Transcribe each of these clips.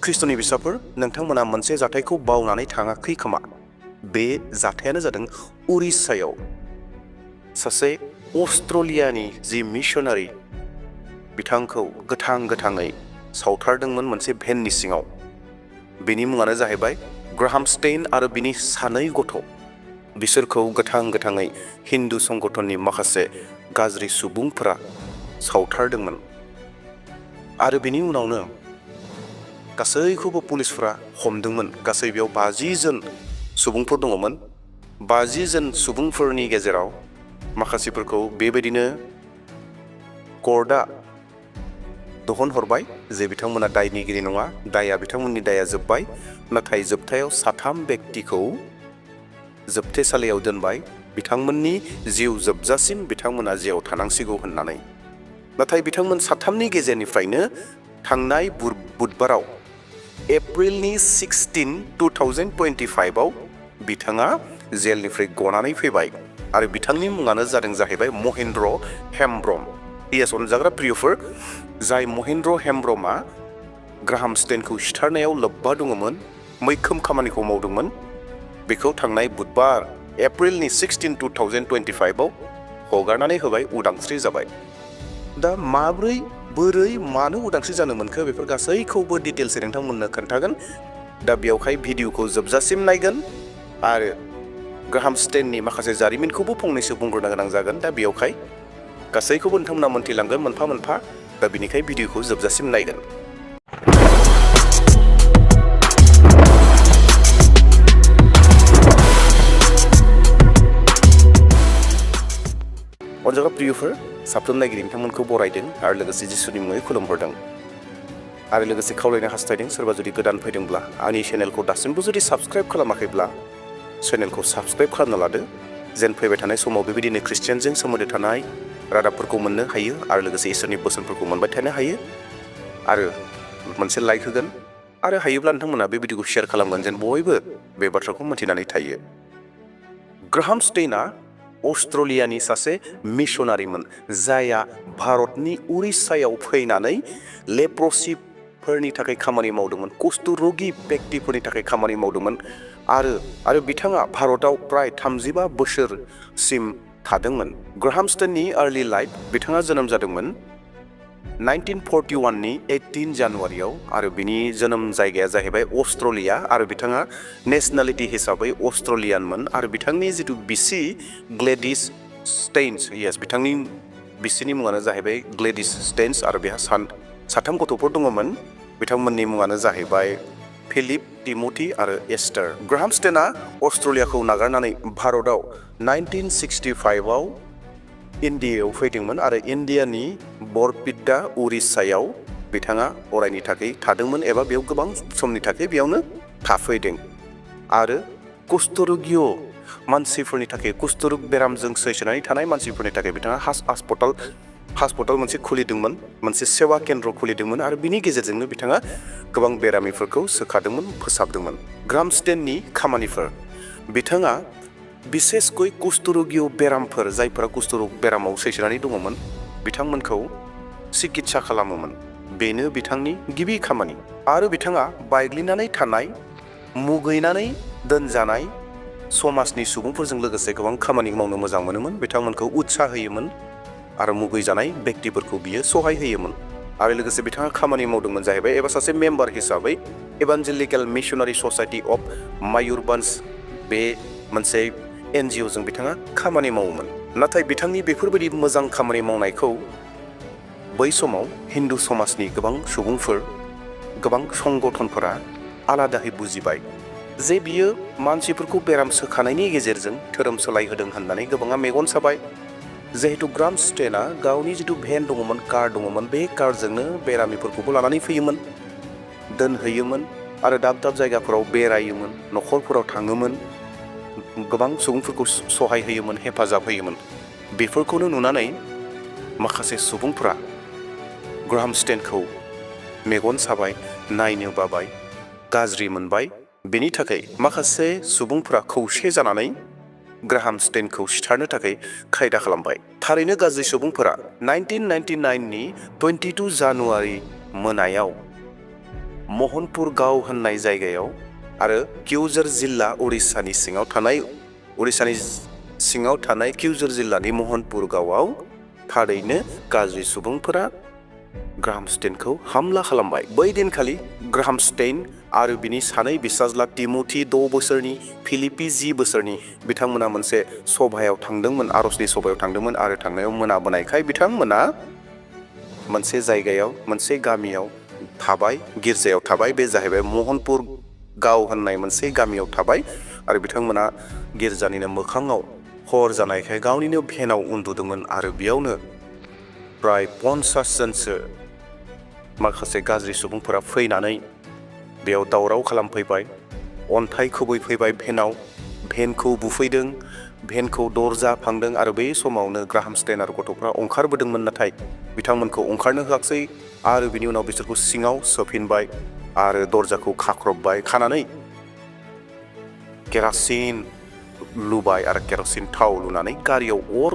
ख्रिस्ट'नि बिसाफोर नोंथांमोना मोनसे जाथायखौ बावनानै थाङाखै खोमा। बे जाथायानो जादों उरिस्सायाव सासे अस्ट्रेलियानि जि मिशनारि बिथांखौ गोथाङै सावथारदोंमोन मोनसे भेननि सिङाव। बिनि मुङानो जाहैबाय ग्राहाम स्टेइन आरो बिनि सानै गथ'। बिसोरखौ गोथाङै हिन्दु संगठननि माखासे गाज्रि सुबुंफोरा सावथारदोंमोन आरो बिनि उनावनो गासैखौबो पुलिसफोरा हमदोंमोन। गासै बेयाव 50 जन सुबुंफोर दङमोन। 50 जन सुबुंफोरनि गेजेराव माखासेफोरखौ बेबायदिनो कर्टआ दिहुनहरबाय जे बिथांमोना दायनिगिरि नङा, बिथांमोननि दाया जोब्बाय। नाथाय जोबथायाव 3 बेक्तिखौ जोबथेसालियाव दोनबाय, बिथांमोननि जिउ जोबजासिम बिथांमोना जेयाव थानांसिगौ होननानै। नाथाय बिथांमोन 3नि गेजेरनिफ्रायनो थांनाय बुधबाराव एप्रिलनि 16, 2025 आव बिथाङा जेलनिफ्राय गनानै फैबाय आरो बिथांनि मुङानो जाहैबाय महेन्द्र हेम्ब्रम। अनजाग्रा प्रियफोर, जाय महेन्द्र हेम्ब्रमआ ग्राहाम स्टेइनखौ सिथारनायाव लोब्बा दङमोन, मैखोम खामानिखौ मावदोंमोन, बेखौ थांनाय बुधबार एप्रिलनि 16, 2025 आव हगारनानै होबाय, उदांस्रि जाबाय। दा बोरै मानो उदांस्रि जानो मोनखो बेफोर गासैखौबो डिटेल्सै नोंथांमोननो खोन्थागोन। दा बेयावहाय भिडिअखौ जोबजासिम नायगोन आरो ग्राहाम स्टेइननि माखासे जारिमिनखौबो फंनैसो बुंग्रोनो गोनां जागोन। दा बेयावहाय गासैखौबो नोंथांमोना मोन्थिलांगोन मोनफा मोनफा। दा बिनिखाय भिडिअखौ जोबजासिम नायगोन। अनजाग्रा प्रियफोर, साफ्रोम नायगिरि बिथांमोनखौ बरायदों आरो लोगोसे जिसुनि मुङै खुलुमहरदों आरो लोगोसे खावलायनो हास्थायदों सोरबा जुदि गोदान फैदोंब्ला आंनि चेनेलखौ दासिमबो जुदि साबस्क्राइब खालामाखैब्ला चेनेलखौ साबस्क्राइब खालामना लादो, जेन फैबाय थानाय समाव बेबायदिनो ख्रिस्टियानजों सोमोन्दो थानाय रादाबफोरखौ मोननो हायो आरो लोगोसे इसोरनि बोसोनफोरखौ मोनबाय थानो हायो। आरो मोनसे लाइक होगोन आरो हायोब्ला नोंथांमोना बे भिडिअखौ शेयार खालामगोन, जेन बयबो बे बाथ्राखौ मिथिनानै थायो। ग्राहाम स्टेइनआ अस्ट्रेलियानि सासे मिशनारिमोन, जायहा भारतनि उरिस्सायाव फैनानै लेप्रसिफोरनि थाखाय खामानि मावदोंमोन, कुष्ठर'गि बेक्तिफोरनि थाखाय खामानि मावदोंमोन आरो बिथाङा भारताव प्राय 35 बोसोरसिम थादोंमोन। ग्राहाम स्टेइननि आर्लि लाइफ, बिथाङा जोनोम जादोंमोन 1941 नि 18 जानुवारियाव आरो बिनि जोनोम जायगाया जाहैबाय अस्ट्रेलिया आरो बिथाङा नेसनेलिटि हिसाबै अस्ट्रेलियानमोन आरो बिथांनि जिथु बिसि ग्लेडिस स्टेइन्स, बिथांनि बिसिनि मुङानो जाहैबाय ग्लेडिस स्टेइन्स आरो बेहा 3 गथ'फोर दङमोन। बिथांमोननि मुङानो जाहैबाय फिलिप, टिमथी आरो एस्टार। ग्राहाम स्टेइनआ अस्ट्रेलियाखौ नागारनानै भारताव 1965 आव इन्डियायाव फैदोंमन आरो इन्डियानि बरपेटा उरिस्सायाव बिथाङा अरायनि थाखाय थादोंमोन एबा बेयाव गोबां समनि थाखाय बेयावनो थाफैदों आरो कुष्ठर'गि मानसिफोरनि थाखाय, कुष्ठर'ग बेरामजों सैसोनानै थानाय मानसिफोरनि थाखाय बिथाङा हास्पताल मोनसे खुलिदोंमोन, मोनसे सेवा केन्द्र खुलिदोंमोन आरो बिनि गेजेरजोंनो बिथाङा गोबां बेरामिफोरखौ सोखादोंमोन, फोसाबदोंमोन। ग्राहाम स्टेइननि खामानिफोर, बिथाङा बिसेसकै कुष्ठर'गि बेरामफोर, जायफोरा कुष्ठर'ग बेरामाव सैसोनानै दङमोन, बिथांमोनखौ सिकित्सा खालामोमोन। बेनो बिथांनि गिबि खामानि। आरो बिथाङा बायग्लिनानै थानाय, मुगैनानै दोनजानाय समाजनि सुबुंफोरजों लोगोसे गोबां खामानि मावनो मोजां मोनोमोन। बिथांमोनखौ उत्साह होयोमोन आरो मुगैजानाय बेक्तिफोरखौ बियो सहाय होयोमोन। आरो लोगोसे बिथाङा खामानि मावदोंमोन जाहैबाय एबा सासे मेम्बार हिसाबै evangelical missionary society of Mayurbhanj, बे मोनसे NGO जों बिथाङा खामानि मावोमोन। नाथाय बिथांनि बेफोरबायदि मोजां खामानि मावनायखौ बै समाव हिन्दु समाजनि गोबां सुबुंफोर, गोबां संगठनफोरा आलादायै बुजिबाय जे बियो मानसिफोरखौ बेराम सोखानायनि गेजेरजों धोरोम सोलायहोदों होननानै गोबाङा मेगन साबाय। जिहेतु ग्राहाम स्टेइनआ गावनि जिथु भेन दङमोन, कार दङमोन, बे कारजोंनो बेरामिफोरखौबो लानानै फैयोमोन, दोनहैयोमोन आरो दाब दाब जायगाफोराव बेरायोमोन, न'खरफोराव थाङोमोन, गोबां सुबुंफोरखौ सहाय होयोमोन, हेफाजाब होयोमोन। बेफोरखौनो नुनानै माखासे सुबुंफोरा ग्राहाम स्टेइनखौ मेगन साबाय, नायनो बाबाय, गाज्रि मोनबाय। बेनि थाखाय माखासे सुबुंफोरा खौसे जानानै ग्राहाम स्टेइनखौ सिथारनो थाखाय खायदा खालामबाय। थारैनो गाज्रि सुबुंफोरा 1999 नि 22 जानुवारि मोनायाव महनपुर गाव होननाय जायगायाव आरो किउझर जिल्ला उरिष्यानि सिङाव थानाय किउझर जिल्लानि महनपुर गावआव थारैनो गाज्रि सुबुंफोरा ग्राहामस्टेइनखौ हामला खालामबाय। बै दिनखालि ग्राहामस्टेइन आरो बिनि सानै बिसाज्ला टिमथि 6 बोसोरनि, फिलिपि 10 बोसोरनि बिथांमोना मोनसे सभायाव थांदोंमोन, आरजनि सभायाव थांदोंमोन आरो थांनायाव मोनाबोनायखाय बिथांमोना मोनसे जायगायाव, मोनसे गामियाव थाबाय, गिर्जायाव थाबाय। बे जाहैबाय महनपुर गाव होननाय मोनसे गामियाव थाबाय आरो बिथांमोना गिर्जानिनो मोखाङाव हर जानायखाय गावनिनो भेनाव उन्दुदोंमोन आरो बेयावनो प्राय 50 जनसो माखासे गाज्रि सुबुंफोरा फैनानै बेयाव दावराव खालामफैबाय, अन्थाइ खुबैफैबाय भेनाव, भेनखौ बुफैदों, भेनखौ दरजा फांदों आरो बे समावनो ग्राहामस्टेइन आरो गथ'फ्रा ओंखारबोदोंमोन, नाथाय बिथांमोनखौ ओंखारनो होआखसै आरो बिनि उनाव बिसोरखौ सिङाव सोफिनबाय आरो दरजाखौ खाख्रबबाय, खानानै केरासिन लुबाय आरो केरासिन थाव लुनानै गारियाव अर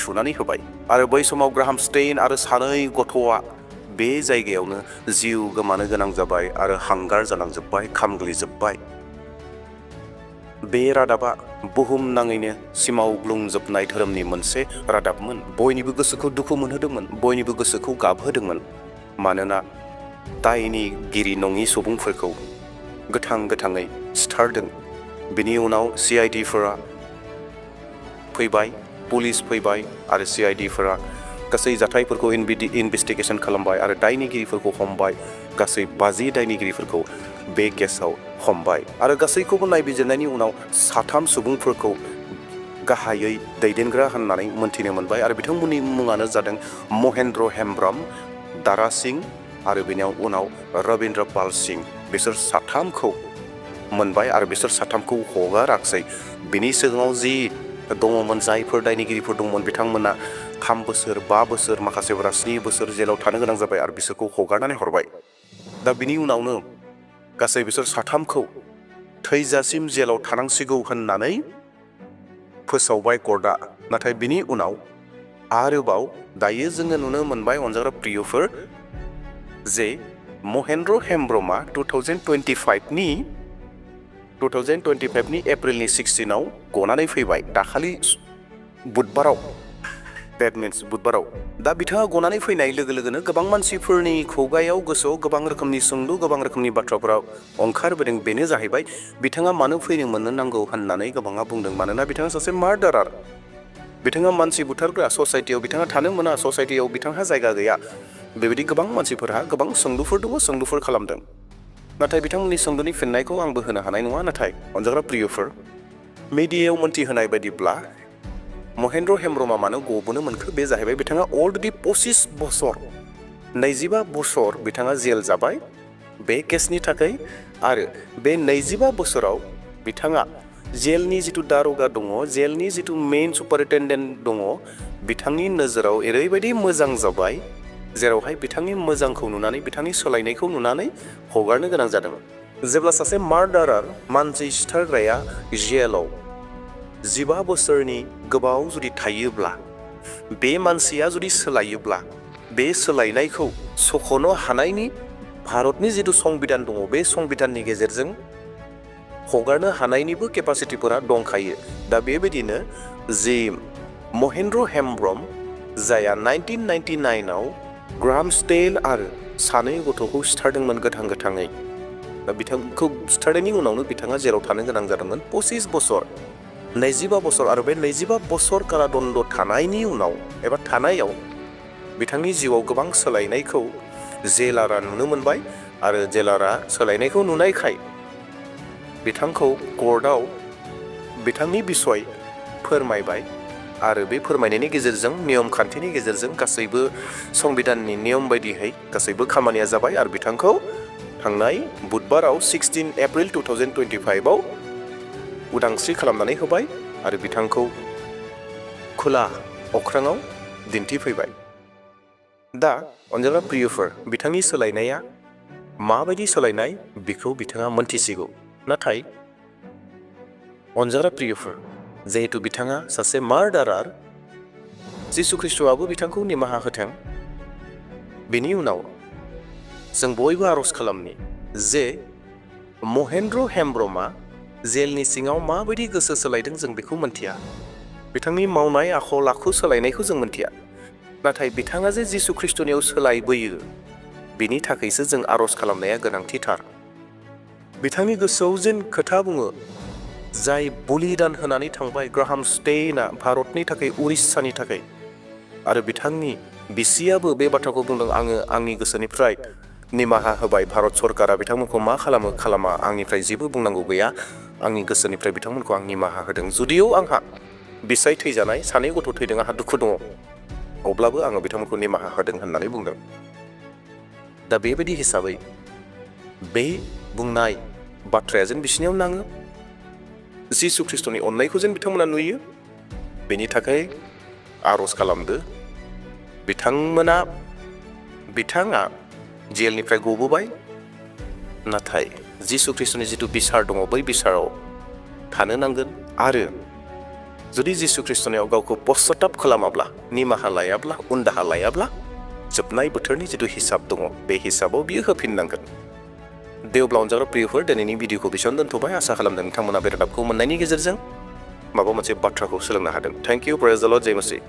सुनानै होबाय आरो बै समाव ग्राहामस्टेइन आरो सानै गथ'आ बे जायगायावनो जिउ गोमानो गोनां जाबाय आरो हांगार जालांजोब्बाय, खामग्लिजोब्बाय। बे रादाबा बुहुमनाङैनो सिमावग्लुंजोबनाय धोरोमनि मोनसे रादाबमोन। बयनिबो गोसोखौ दुखु मोनहोदोंमोन, बयनिबो गोसोखौ गाबहोदोंमोन, मानोना दायनिगिरि नङि सुबुंफोरखौ गोथाङै सिथारदों। बिनि उनाव CIDफोरा फैबाय, पुलिस फैबाय आरो CIDफोरा गासै जाथायफोरखौ इनभेस्टिगेशन खालामबाय आरो दायनिगिरिफोरखौ हमबाय। गासै 50 दायनिगिरिफोरखौ बे केसाव हमबाय आरो गासैखौबो नायबिजिरनायनि उनाव 3 सुबुंफोरखौ गाहायै दैदेनग्रा होननानै मोनथिनो मोनबाय आरो बिथांमोननि मुङानो जादों महेन्द्र हेम्ब्रम, दारा सिंह आरो बेनि उनाव रविन्द्र पाल सिंह। बिसोर 3खौ मोनबाय आरो बिसोर 3खौ हगाराखसै। बिनि सिगाङाव जि दङमोन, जायफोर दायनिगिरिफोर दंमोन, बिथांमोना 3 बोसोर, 5 बोसोर, माखासेफोरा 7 बोसोर जेलाव थानो गोनां जाबाय आरो बिसोरखौ हगारनानै हरबाय। दा बिनि उनावनो गासै बिसोर 3खौ थैजासिम जेलाव थानांसिगौ होननानै फोसावबाय कर्टआ। नाथाय बिनि उनाव आरोबाव दायो जोङो नुनो मोनबाय अनजाग्रा प्रियफोर जे महेन्द्र हेम्ब्रमआ 2025नि एप्रिलनि 16आव गनानै फैबाय, दाखालि बुधबाराव। That means बुधबाराव। दा बिथाङा गनानै फैनाय लोगो लोगोनो गोबां मानसिफोरनि खुगायाव, गोसोआव गोबां रोखोमनि सोंलु, गोबां रोखोमनि बाथ्राफोरा ओंखारबोदों। बेनो जाहैबाय बिथाङा मानो फैनो मोननो नांगौ होननानै गोबाङा बुंदों। मानोना बिथाङा सासे मार्डारार, बिथाङा मानसि बुथारग्रा, ससाइटियाव बिथाङा थानो मोना, ससाइटियाव बिथांहा जायगा गैया। बेबायदि गोबां मानसिफोरहा गोबां सोंलुफोर दङ, सोंलुफोर खालामदों। नाथाय बिथांमोननि सोंलुनि फिननायखौ आंबो होनो हानाय नङा। नाथाय अनजाग्रा प्रियफोर, मिडियायाव मोनथिहोनाय बायदिब्ला महेन्द्र हेम्ब्रमआ मानो गबोनो मोनखो, बे जाहैबाय बिथाङा अलरेडि 25 बोसोर बिथाङा जेल जाबाय बे केसनि थाखाय आरो बे 25 बोसोराव बिथाङा जेलनि जिथु दारगा दङ, जेलनि जिथु मेइन सुपारिनटेन्डेन्ट दङ, बिथांनि नोजोराव ओरैबायदि मोजां जाबाय जेरावहाय बिथांनि मोजांखौ नुनानै, बिथांनि सोलायनायखौ नुनानै हगारनो गोनां जादों। जेब्ला सासे मार्डारार, मानसि सिथारग्राया जेलाव 15 बोसोरनि गोबाव जुदि थायोब्ला, बे मानसिया जुदि सोलायोब्ला, बे सोलायनायखौ सख'नो हानायनि भारतनि जिथु संबिधान दङ, बे संबिधाननि गेजेरजों हगारनो हानायनिबो केपासिटिफोरा दंखायो। दा बेबायदिनो जि महेन्द्र हेम्ब्रम, जायहा 1999आव ग्राहामस्टेइन आरो 2 गथ'खौ सिथारदोंमोन गोथाङै। दा बिथांखौ सिथारनायनि उनावनो बिथाङा जेराव थानो गोनां जादोंमोन 25 बोसोर, 25 बोसोर आरो बे 25 बोसोर कारादण्ड थानायनि उनाव एबा थानायाव बिथांनि जिउआव गोबां सोलायनायखौ जेलारा नुनो मोनबाय आरो जेलारा सोलायनायखौ नुनायखाय बिथांखौ कर्टआव बिथांनि बिसय फोरमायबाय आरो बे फोरमायनायनि गेजेरजों, नियम खान्थिनि गेजेरजों, गासैबो संबिधाननि नियम बायदियै गासैबो खामानिया जाबाय आरो बिथांखौ थांनाय बुधबाराव 16 एप्रिल 2025आव उदांस्रि खालामनानै होबाय आरो बिथांखौ खुला अख्राङाव दिन्थिफैबाय। दा अनजाग्रा प्रियफोर, बिथांनि सोलायनाया माबायदि सोलायनाय बेखौ बिथाङा मोनथिसिगौ। नाथाय अनजाग्रा प्रियफोर, जिहेतु बिथाङा सासे मार्डारार, जिसु ख्रीष्टआबो बिथांखौ निमाहा होथों। बेनि उनाव जों बयबो आरज खालामनि जे महेन्द्र हेमब्रमआ जेलनि सिङाव माबायदि गोसो सोलायदों जों बेखौ मोनथिया। बिथांनि मावनाय आखल आखु सोलायनायखौ जों मोनथिया। नाथाय बिथाङा जे जिसु ख्रिस्टनियाव सोलायबोयो बिनि थाखायसो जों आर'ज खालामनाया गोनांथिथार। बिथांनि गोसोआव जेन खोथा बुङो, जाय बलिदान होनानै थांबाय ग्राहाम स्टेइनआ भारतनि थाखाय, उरिस्सानि थाखाय, आरो बिथांनि बिसियाबो बे बाथ्राखौ बुंदों, आङो आंनि गोसोनिफ्राय निमाहा होबाय। भारत सरकारा बिथांमोनखौ मा खालामो खालामा आंनिफ्राय जेबो बुंनांगौ गैया, आंनि गोसोनिफ्राय बिथांमोनखौ आं निमाहा होदों। जुदियाव आंहा बिसाय थैजानाय, 2 गथ' थैदों, आंहा दुखु दङ, अब्लाबो आङो बिथांमोनखौ निमाहा होदों होननानै बुंदों। दा बेबायदि हिसाबै बे बुंनाय बाथ्राया जेन बिसिनियाव नाङो, जिसु ख्रिस्टनि अननायखौ जेन बिथांमोना नुयो, बेनि थाखाय आर'ज खालामदो। बिथाङा जेलनिफ्राय गबोबाय, नाथाय जिसु ख्रिस्टनि जिथु बिसार दङ बै बिसाराव थानो नांगोन। आरो जुदि जिसु ख्रिस्टनियाव गावखौ पश्चाताप खालामाब्ला, निमाहा लायाब्ला, उनदाहा लायाब्ला, जोबनाय बोथोरनि जिथु हिसाब दङ बे हिसाबाव बियो होफिननांगोन। दे अब्ला अनजाग्रा प्रियफोर, दिनैनि भिडिअखौ बेसेबां दोनथ'बाय। आसा खालामदों नोंथांमोना बे रादाबखौ मोननायनि गेजेरजों माबा मोनसे बाथ्राखौ सोलोंनो हादों। थेंक इउ, प्रेज द लर्ड, जय मसीह।